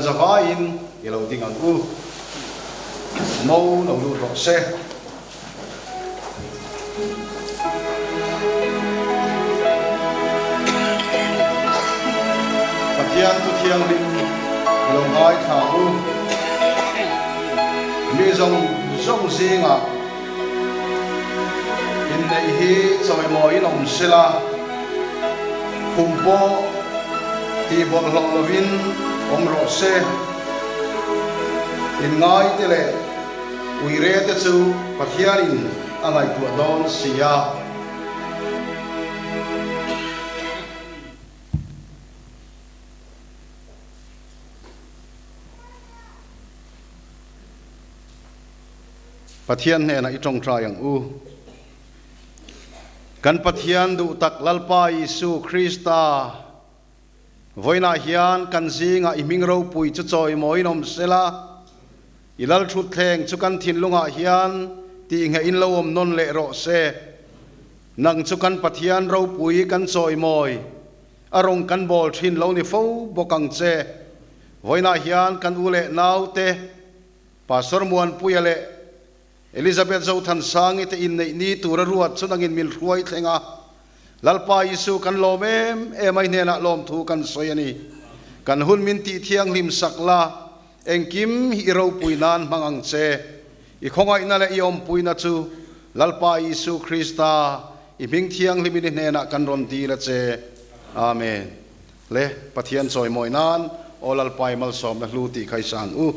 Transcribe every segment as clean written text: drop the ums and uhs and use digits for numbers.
Kan zavaiin i lo ding ang u. Mo lo lut rawh se. Pathian thu thianghlim i lo ngaithla u. Mi zawng zawng zingah inneih hi chawimawiin awm sela, khum pawh tih bawlhhlawh lovin awm rawh se. Inngaite leh Uire te chu Pathianin a ngaihtuah dawn si a. Pathian hnenah i tawngtai ang u. Kan Pathian duh tak Lalpa Isu Krista Vawiinah hian kan zingah i hming ropui chu chawimawiin awm sela, i lalthutthleng chu kan thinlungah hian tihngehin lo awm nawn leh rawh se. Nang chu kan Pathian ropui kan chawimawi, a rawng kan bawl thin lo ni fo bawk ang che. Vawiinah hian kan u leh naute, Pastor Muanpuia leh Elizabeth Zothansangi te inneih ni tura ruat chu nangin min hruai thleng a, Lalpa Isu kan lawm em em a, i hnenah lawmthu kan sawi a ni. Kan hun min tih thianghlim sak la, engkim hi i ropui nan hmang ang che. I khawngaihna leh i awmpuina chu Lalpa Isu Krista, i hming thianghlimin i hnenah kan rawn dil a che. Amen. Le Pathian chawimawi nan aw Lalpa i malsawmna hlu tih kha i sang u.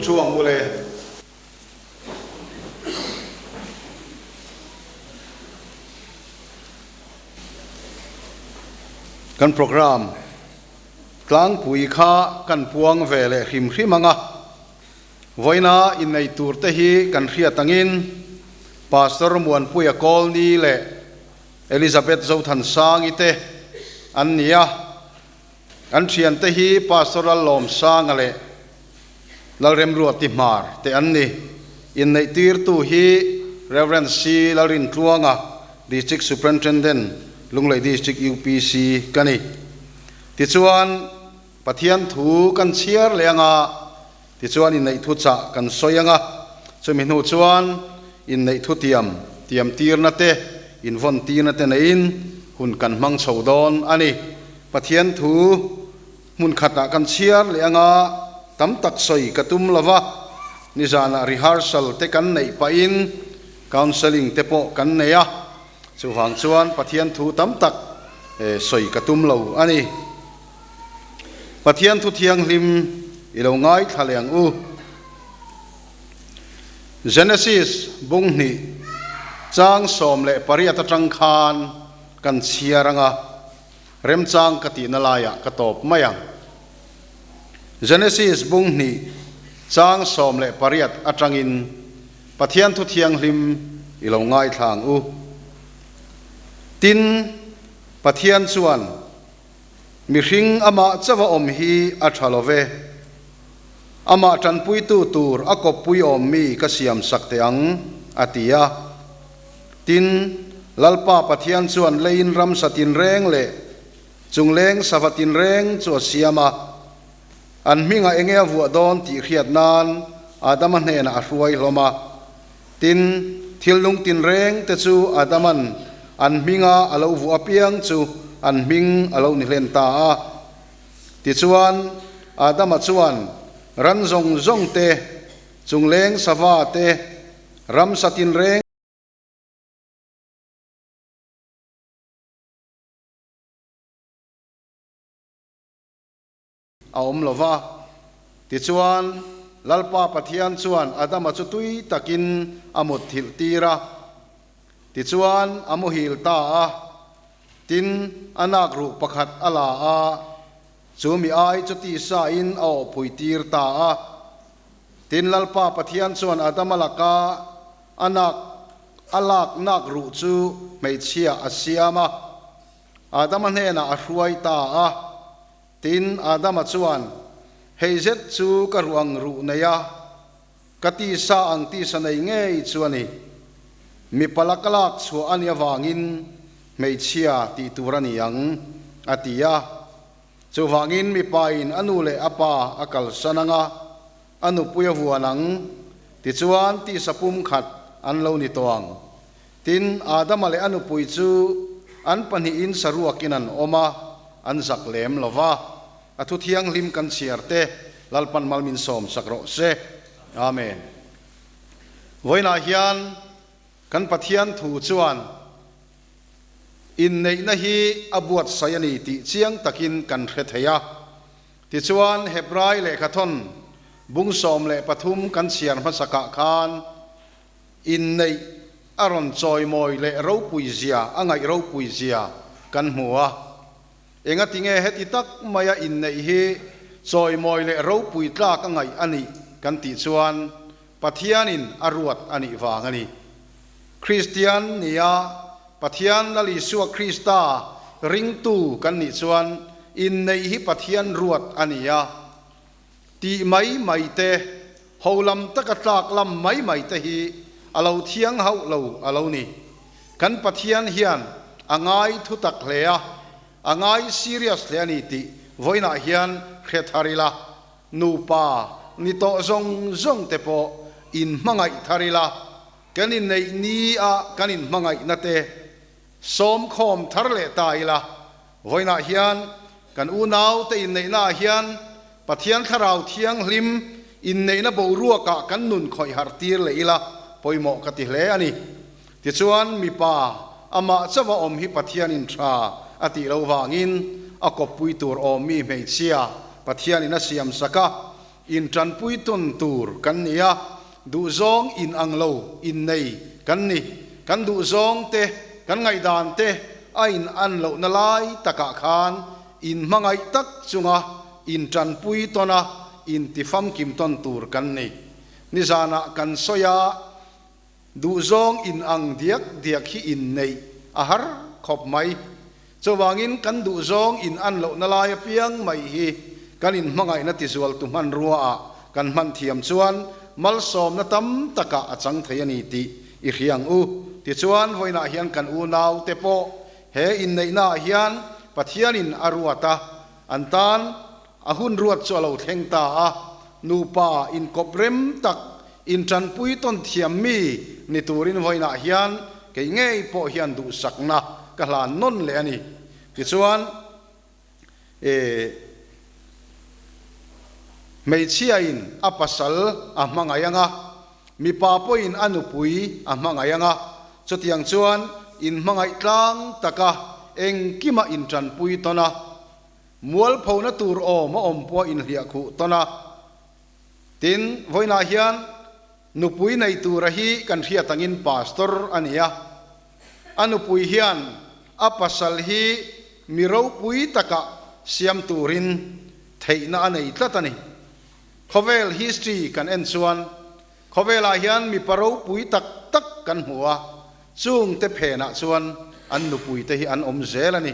thu ang u le. Kan programme tlangpui kha kan puang ve leh hrim hrim ang a, vawiina innei tur te hi kan hriat angin Pastor Muanpuia Kawlni leh Elizabeth Zothansangi te an ni a, An thiante hi Pastor Lallawmsanga leh Lalremruati Hmar te an ni. Inneihtirtu hi Rev. C. Lalrintluanga, District Superintendent, Lunglei District UPC ka ni. Tichuan, Pathian thu kan chhiar leh anga, tichuan inneih thuchah kan sawi anga, chumi hnu chuan inneih thutiam tiamtirna te, invawntirna te neiin hun kan hmang chho dawn a ni. Pathian thu hmun khatah kan chhiar leh anga tam tak sawi ka tum lo va, nizanah rehearsal te kan neih pahin counselling te pawh kan nei a, chuvang chuan Pathian thu tam tak sawi ka tum lo a ni. Pathian thu thianghlim i lo ngaithla leh ang u. Genesis bung hnih chang 18 atang khan kan chhiar anga remchang ka tihna laiah ka tawp mai ang. Genesis bung hnih chang 18 atangin Pathian thu thianghlim i lo ngaithla ang u. Tin, Pathian chuan mihring amah chauha awm hi a tha lo ve. Amah tanpuitu tur a kawppui awmmi ka siamsak teh ang, a ti a. Tin, Lalpa Pathian chuan leiin ramsa tinreng leh chungleng sava tinreng chu a siam a. An hmingah enge a vuah dawn tih hriat nan Adama hnenah a hruai hlawm a. Tin, thil nung tinreng te chu Adaman an hminga a lo vuah apiang chu an hming a lo ni hlen ta a. Tichuan, Adama chuan ran zawng zawng te, chungleng sava te, ramsa tinreng, A awm lo va. Tichuan, Lalpa Pathian chuan Adama chu tui takin a mut thilh tir a. Tichuan, a muhil ta a. Tin, a nak ruh pakhat a la a, chu mi ai chu tisain a awhpui tir ta a. Tin, Lalpa Pathian chuan Adama laka a nak a lak nak ruh chu hmeichhia a siam a, Adama hnenah a hruai ta a. Tin, Adama chuan, Hei zet chu ka ruh ang ruh nei a, ka tisa ang tisa nei ngei chu a ni. Mipa la ka lak chhuah a nih avangin hmeichhia tih tur a ni ang, a ti a. Chuvangin mipain a nu leh a pa a kalsan ang a, a nupui a vuan ang, tichuan tisa pumkhat an lo ni tawh ang. Tin, Adama leh a nupui chu an pahnihin saruakin an awm a, an zak lem lo va. A thu thianghlim kan chhiar te Lalpan mal min sawm sak rawh se. Amen. Vawiinah hian kan Pathian thu chuan inneihna hi a buatsaih a ni tih chiang takin kan hre thei a. Tichuan, Hebrai lehkhathawn bung 13 kan chhiar hmasakah khan, Inneih a rawn chawimawi leh ropui zia, a ngaih ropui zia kan hmu a. Engatinge heti tak maia inneih hi chawimawi leh ropui tlak a ngaih a nih kan tih chuan Pathianin a ruat a nih vang a ni. Kristian nia Pathian Lal Isua Krista ringtu kan nih chuan inneih hi Pathian ruat a ni a. Tih mai mai te, ho lam taka tlak lam mai mai te hi a lo thiang hauh lo a lo ni. Kan Pathian hian a ngai thu tak hle a, a ngai serious hle a ni tih vawiinah hian hre thar ila, nupa ni tawh zawng zawng te pawh inhmangaih thar ila, kan inneih ni a kan inhmangaihna te sawmkhawm thar leh ta ila, Vawiinah hian kan unaute inneihnaah hian Pathian Thlarau Thianghlim inneihna boruakah kan nun khawih harh tir leh ila pawimawh ka ti hle a ni. Tichuan, mipa amah chauha awm hi Pathianin tha a tih loh vangin a kawppui tur awmmi hmeichhia Pathianin a siam sak a. intanpui tawn tur kan ni a, duhzawng inang lo innei kan ni. Kan duhzawng te, kan ngaihdan te a inan lohna lai takah khan inhmangaih tak chunga intanpui tawn a, intifamkim tawn tur kan ni. Nizanah kan sawi a. Duhzawng inang diak diak hi inneih a har khawp mai. Chuvangin kan duhzawng inan lohna lai apiang mai hi kan inhmangaihna tizualtu hmanruaah kan hman thiam chuan malsawmna tam takah a chang thei a ni tih i hria ang u. Tichuan, vawiinah hian kan unaute pawh he inneihnaah hian Pathianin a ruat a, an tan A hun ruat chu a lo thleng ta a, nupa inkawp rem tak, intanpui tawn thiam mi ni turin vawiinah hian kei ngei pawh hian duhsakna ka hlan nawn leh a ni. Tichuan, e hmeichhiain a pasal a hmangaih ang a, mipa pawhin a nupui a hmangaih ang a, chutiang chuan inhmangaih tlang taka engkima intanpui tawn a, Mualphona tur awm a awm pawh inhliah khuh tawn a. Tin, vawiinah hian nupui nei tura hi kan hriat angin pastor a ni a. A nupui hian a pasal hi mi ropui taka siam turin theihna a nei tlat a ni. Khawvel history kan en chuan Khawvelah hian mipa ropui tak tak kan hmu a, chungte phenah chuan an nupuite hi an awm zel a ni.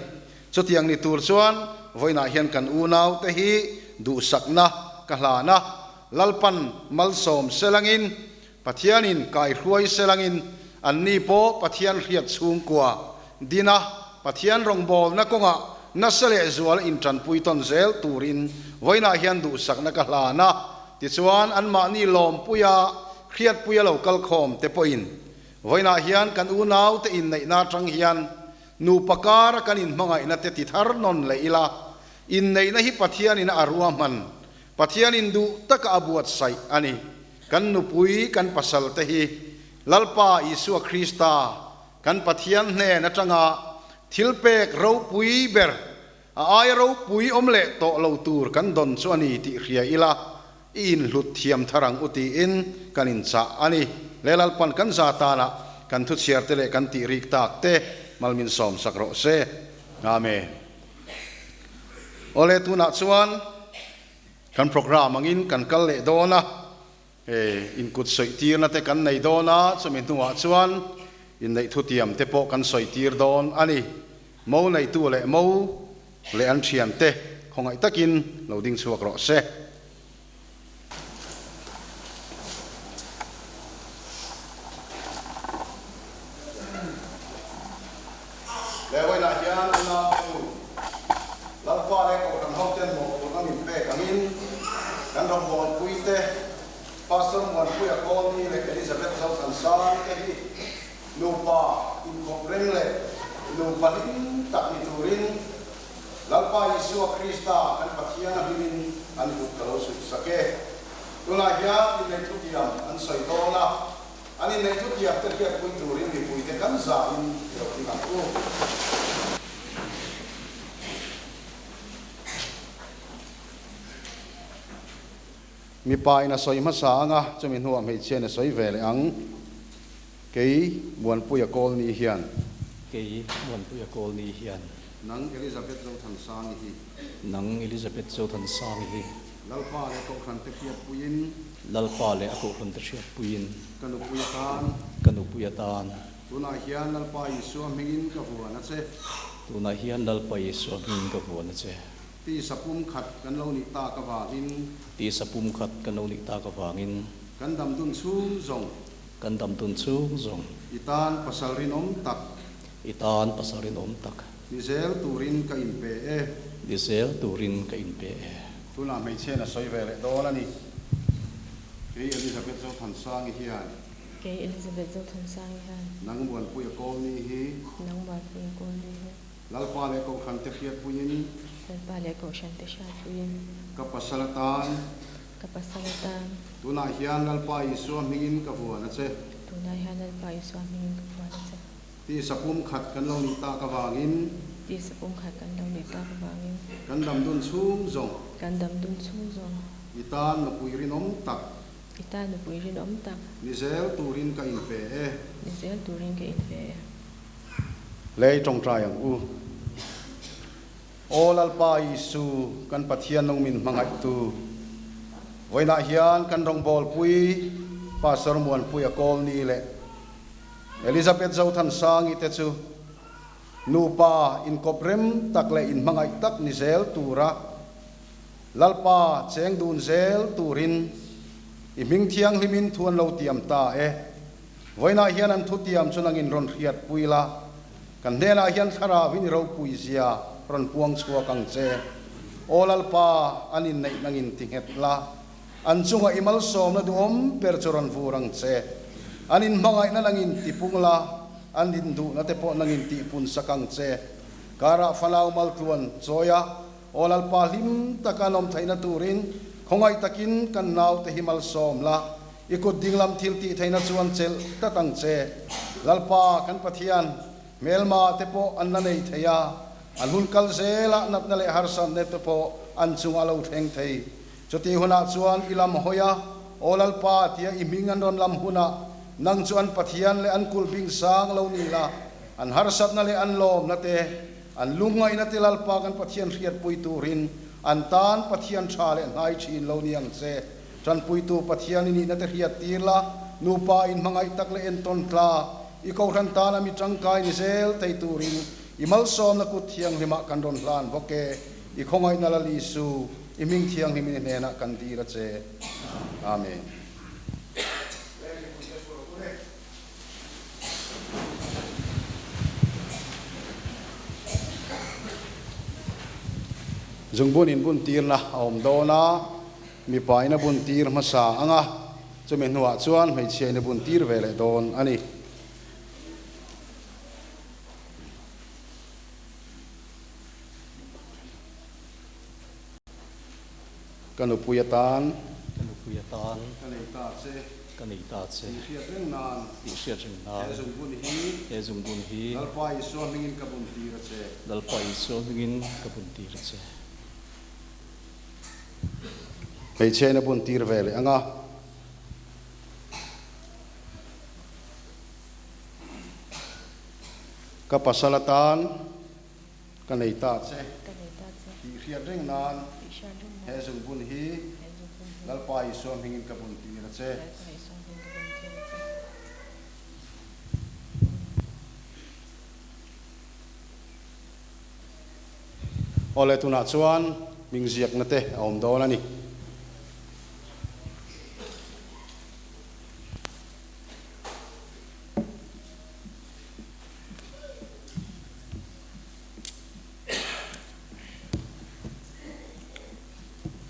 Chutiang ni tur chuan vawiinah hian kan unaute hi duhsakna ka hlan a, Lalpan malsawm selangin, Pathianin kaihruai selangin anni pawh Pathian hriat chhungkua dina Pathian rawngbawlna kawngah nasa leh zual intanpui tawn zel turin vawiinah hian duhsakna ka hlan a. Tichuan, anmahni lawmpuia hriatpuia lo kal khawm te pawhin vawiinah hian kan unaute inneihna atang hian nupa kara kan inhmangaihna te ti thar nawn leh ila, inneihna hi Pathianin a ruahman, Pathianin duh taka a buatsaih a ni. Kan nupui, kan pasal te hi Lalpa Isua Krista, kan Pathian hnen atanga thilpek ropui ber, A aia ropui awm leh tawh lo tur kan dawn chu a ni tih hria ila, i inhlut thiam thar ang u tiin kan inchah a ni. Le Lalpan kan za tana kan thuchhiar te leh kan tih rik tak te malmin sawm sak rawh se. Amen. Awle tunah chuan kan program angin kan kal leh dawn a. Hei inkut sawitirna te kan nei dawn a, chumi hnuah chuan inneih thutiam te pawh kan sawitir dawn a ni. Mo neitu leh mo leh an thiante khawngaih takin lo ding chhuak rawh se. Leh vawiinah hian unau te u, Lalpa leh Kohhran hoten mawhphurhna min pek angin kan rawngbawlpui te, Pastor Muanpuia Kawlni leh Elizabeth Zothansang te hi nupa inkhawp reng leh nupa hlim tak ni turin Lalpa Isua Krista kan Pathian a hmingin an kut ka lo suih sak e. Tunah hian inneih thutiam an sawi dawn a. An inneih thutiam te hriatpui turin mipuite kan zahin i lo ding ang u. Mipa in a sawi hmasa ang a, chumi hnuah hmeichhia in a sawi ve leh ang. Kei Muanpuia Kawlni hian. Kei Muanpuia Kawlni hian. Nang Elizabeth Zothansangi hi. Nang Elizabeth Zothansangi hi. Lalpa leh Kohhrante hriatpuiin. Lalpa leh a Kohhrante hriatpuiin. Ka nupui atan. Ka nupui atan. Tunah hian Lalpa Isua hmingin ka vuan a che. Tunah hian Lalpa Isua hmingin ka vuan a che. Tisa pumkhat kan lo nih tak avangin. Tisa pumkhat kan lo nih tak avangin. Kan dam dun chhung zawng. Kan dam dun chhung zawng. I tan pasal rinawm tak. I tan pasal rinawm tak. Ni zel turin ka inpe e. Ni zel turin ka inpe e. Tunah hmeichhian a sawi ve leh dawn a ni. Kei Elizabeth Zothansangi hian. Kei Elizabeth Zothansangi hian. Nang Muanpuia Kawlni hi. Nang Muanpuia Kawlni hi. Lalpa leh Kohhrante hriatpuiin. Lalpa leh Kohhrante hriatpuiin. Ka pasal atan. Ka pasal atan. Tunah hian Lalpa Isua hmingin ka vuan a che. Tunah hian Lalpa Isua hmingin ka vuan a che. Tisa pum khat kan lo nih tak avangin. Tisa pumkhat kan lo nih tak avangin. Kan dam dun chhung zawng. Kan dam dun chhung zawng. I tan nupui rinawm tak. I tan nupui rinawm tak. Ni zel turin ka inpe e. Ni zel turin ka inpe e. Lei tawngtai ang u. Aw Lalpa Isu, kan Pathian nung min hmangaihtu, vawiinah hian kan rawngbawlpui Pastor Muanpuia Kawlni leh Elizabeth Zothansangi te chu nupa inkawp rem tak leh inhmangaih tak ni zel tura Lalpa cheng dun zel turin i hming thianghlimin thu an lo tiam ta e. Vawiinah hian an thutiam chu nangin rawn hriatpui la, kan hnenah hian thlarauin i ropui zia rawn puang chhuak ang che. Aw Lalpa, an inneih nangin ti nghet la, an chunga i malsawmna duhawm ber chu rawn vur ang che. An inhmangaihna nangin ti pung la, an induhna te pawh nangin tihpun sak ang che. Karah fanau maltluan chawi a, Aw Lalpa hlim taka an awm theihna turin khawngaih takin kan naute hi malsawm la, i kut dinglam thil tih theihna chuan chelh tlat ang che. Lalpa kan Pathian, hmelma te pawh an la nei thei a, an hun kal zelah natna leh harsatna te pawh an chungah a lo thleng thei. Chutih hunah chuan i lam hawi a, Aw Lalpa tia i hming an rawn lam hunah nang chu an Pathian leh an kulh bing sang lo ni la, an harsatna leh an lawmna te, An lungngaihna te Lalpa kan Pathian hriatpui turin an tan Pathian tha leh hnai thin lo ni ang che. Tanpuitu Pathian i nihna te hriat tir la, nupa in hmangaih tak leh entawn tla, i kohhran tana mi tangkai ni zel thei turin i malsawmna kut thianghlimah kan rawn hlan bawk e. I khawngaihna Lal Isu, i hming thianghlimin i hnenah kan dir a che. Amen. Zungbun in bun tirna a awm dawn a, mipa in a bun tir hmasa ang a, chumi hnuah chuan hmeichhia in a bun tir ve leh dawn a ni. Ka nupui atan. Ka nupui atan. Ka nei ta che. Ka nei ta che. Tih hriat reng nan. Tih hriat reng nan. He zungbun hi. He zungbun hi. Lalpa Isua hmingin ka bun tir a che. Lalpa Isua hmingin ka bun tir a che. Hmeichhiain a bun tir ve leh ang a. Ka pasal atan. Ka nei ta che. Ka nei ta che. Tih hriat reng nan. Tih hriat reng nan. He zungbun hi. He zungbun hi. Lalpa Isua hmingin ka bun tir a che. Lalpa Isua hmingin ka bun tir a che. Awle tunah chuan hming ziakna te a awm dawn a ni.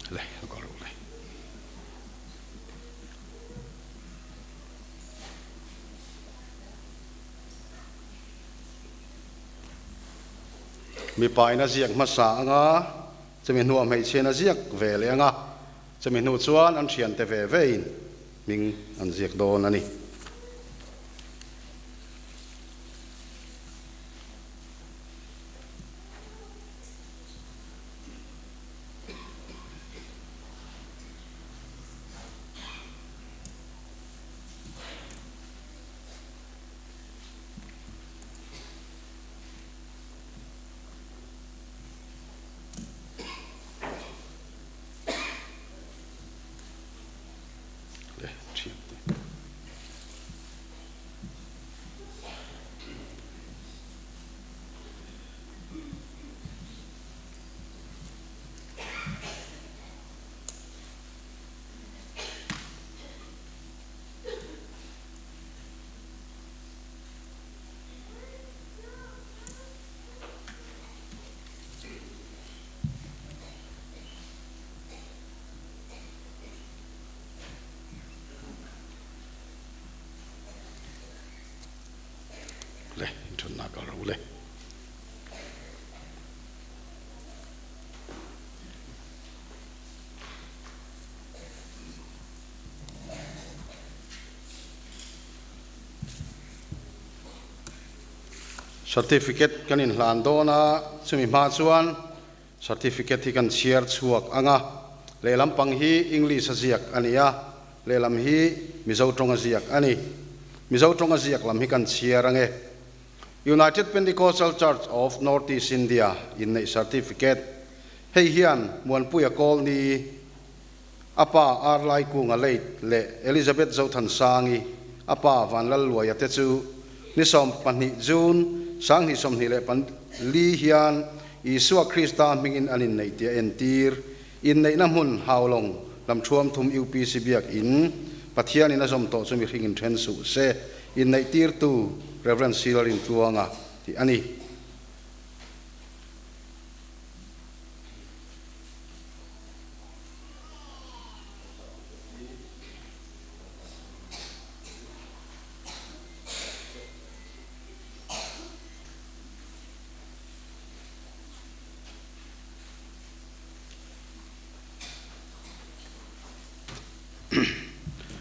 Le, a kal rawh le. Mipa in a ziak hmasa anga, chumi hnuah hmeichhia in a ziak ve leh anga, chumi hnu chuan an thiante ve ve in hming an ziak dawn a ni. Le thiante. Le, inthatna kal ro le. Certificate kan inhlan dawn a, chumi hma chuan Certificate hi kan chhiar chhuak ang a, lehlam pang hi English a ziak a ni a, lehlam hi Mizo tawnga ziak a ni. Mizo tawnga ziak lam hi kan chhiar ang e. United Pentecostal Church of North East India inneih Certificate hei hian Muanpuia Kawlni, a pa R Laikunga late leh Elizabeth Zothansangi, a pa Vanlalluaia te chu ni 12 June 2024 hian Isua Krista hmingin an inneih tih a entir. Inneihna hmun Haulawng lam thuam thum UPC Biakin Pathianin a zawm tawh chu mihring in then suh se, inneihtirtu Rev. Sila Rintluanga tih a ni.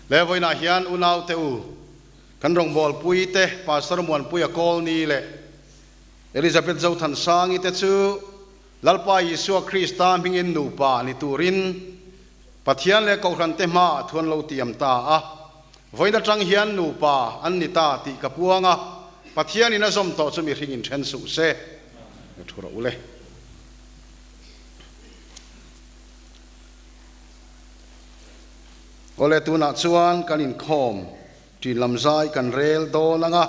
Le vawiinah hian unaute u, kan rawngbawlpui te Pastor Muanpuia Kawlni leh Elizabeth Zothansangi te chu Lalpa Isua Krista hmingin nupa ni turin Pathian leh Kohhrante hmaah thuan lo tiam ta a. Vawiin atang hian nupa an ni ta tih ka puang a, Pathianin a zawm tawh chu mihring in then suh se. Ka thu rawh u le. Awle tunah chuan kan inkhawm ṭin lam zai kan rel dawn ang a.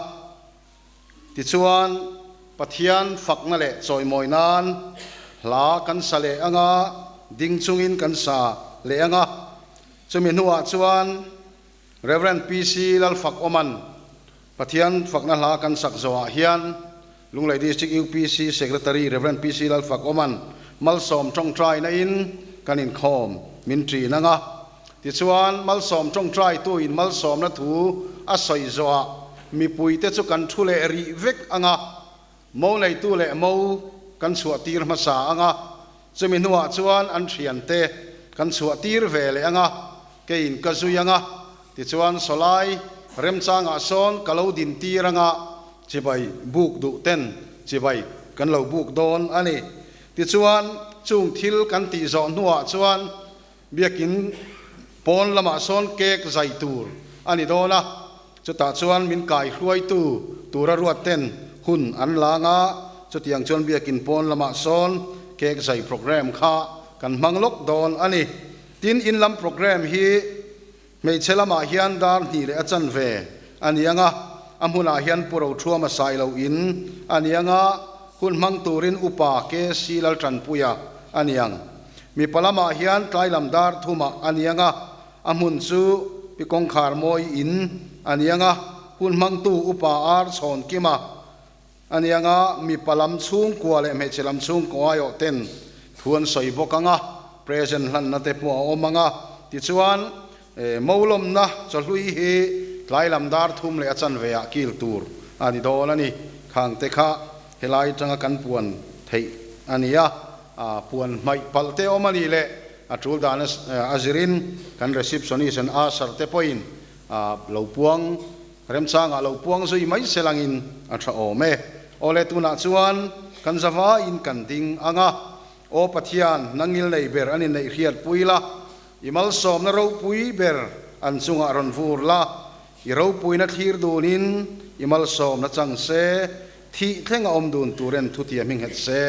Tichuan, Pathian fakna leh chawimawi nan hla kan sa leh ang a, ding chungin kan sa leh ang a. Chumi hnuah chuan Rev. PC Lalfakawman Pathian fakna hla kan sak zawhah hian Lunglei District UPC Secretary Rev. PC Lalfakawman malsawm tawngtaina in kan inkhawm min ṭin ang a. Tichuan, malsawm tawngtaituin malsawmna thu a sawi zawhah mipuite chu kan thu leh rih vek ang a, mo neitu leh mo kan chhuahtir hmasa ang a, chumi hnuah chuan an thiante kan chhuahtir ve leh ang a, keiin ka zui ang a, tichuan sawlai remchangah sawn ka lo dintir ang a, chibai buk duh ten chibai kan lo buk dawn a ni. Tichuan, chung thil kan tih zawh hnuah chuan Biakin pawn lamah sawn cake zai tur a ni dawn a, chutah chuan min kai hruaitu tura ruat ten hun an lang a, chutiang chuan biakin pawn lamah sawn cake zai programme kha kan hmang lawk dawn a ni. Tin, in lam programme hi hmeichhe lamah hian dar hnih leh a chanve a ni ang a, a hmunah hian Pu Rothuama Sailo in a ni ang a, hun hmang turin Upa KC Laltanpuia a ni ang. Mipa lamah hian tlai lam dar thumah a niang a, a hmun chu Pi Kawngkhar Mawi in a niang a, hun hmangtu Upa Ar Chhawn Kima a niang a, mipa lam chhungkua leh hmeichhe lam chhungkaw aiawh ten thu an sawi bawk ang a, present hlanna te pawh a awm ang a, tichuan Molawmna chawhlui hi tlai lam dar thum leh a chanve ah kil tur a ni dawn a ni. Khang te kha helai atanga kan puan theih a ni a, puan hmaih palh te awm a nih leh a tul dan a zirin kan receptionist and usher te pawhin lo puang remchangah lo puang zui mai se langin a tha awm e. Awle tunah chuan kan zavaiin kan ding ang a, Aw Pathian, nangil nei ber an inneih hriatpui la, I malsawmna ropui ber an chungah rawn vur la, i ropuina thlir dunin i malsawmna chang se, thih thleng a awm dun tur en thutia hminghet se,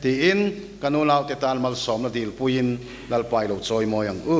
tiin ka nunaute tan malsawmna dilpuiin Lalpa i lo chawimawi ang u.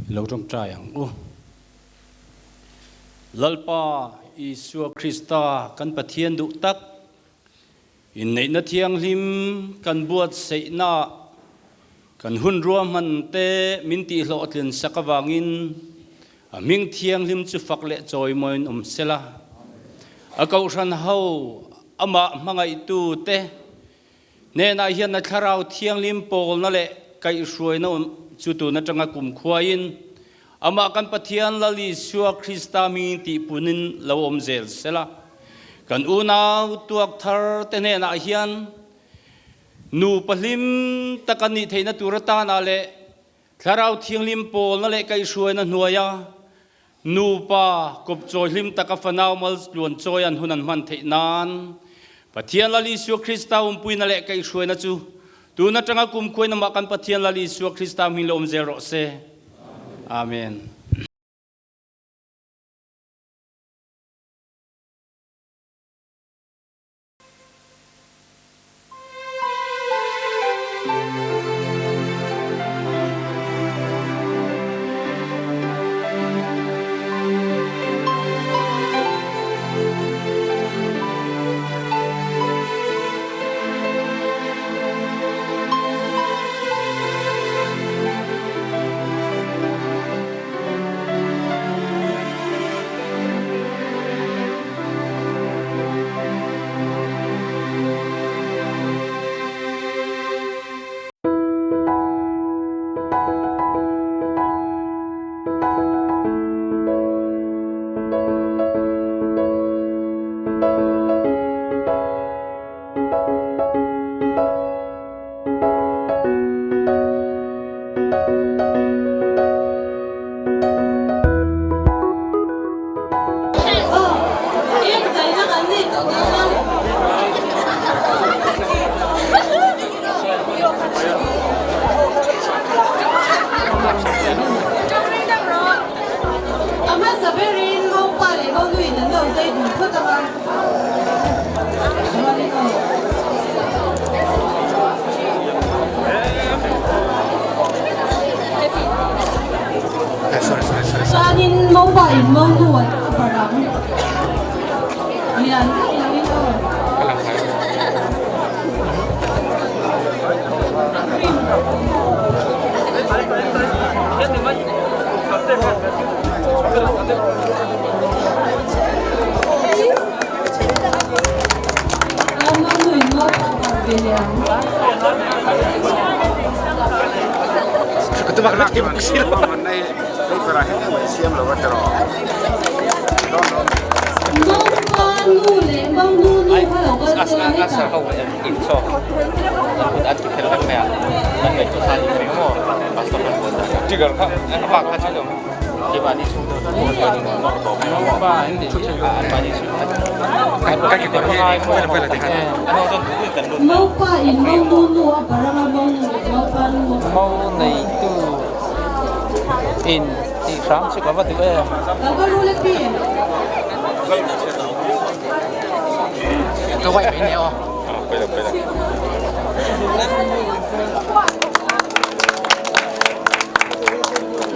Lo tawngtai ang u. Lalpa Isua Krista kan Pathian duh tak, inneihna thianghlim kan buatsaihnaah kan hun ruahman te min tihhlawhtlin sak avangin a hming thianghlim chu fak leh chawimawiin awm sela. A kohhran ho amah hmangaihtu te Hnenah hian a Thlarau Thianghlim pawlna leh kaihhruaina chu tun atanga kumkhuaiin Amah kan Pathian Lal Isua Krista mingin tihpunin lo awm zel sela. Kan unau tuak thar te hnenah hian nupa hlim taka nih theihna tur atana leh Thlarau Thianghlim pawlna leh kaihhruaina hnuaia nupa kawpchawi hlim taka fanau mal tluan chawi an hun an hman theih nan Pathian Lal Isua Krista umpuina leh kaihhruaina chu tun atanga kumkhuaina mah kan Pathian Lal Isua Krista hming lo awm zel rawh se. Amen. Chuanin mopa in mo nu a barh ang. Lian deuh lo in aw. Chuan mo nu in mo pa a barh ve leh ang. Maupa nu leh Maunu nu kha lo kal se la hetah. Maupa in Maunu nu a barh anga Maunu leh Maupa nu a barh. Mau neitu in tih hram chu ka va duh em. Lo kal ru le pi. Ka waih mai nia aw.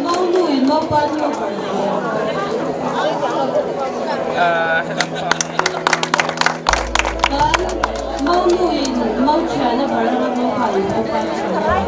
Maunu in Maupa nu a barh. Chuan Maunu in Mau thian a barh anga Maupa in Maupa thian a barh.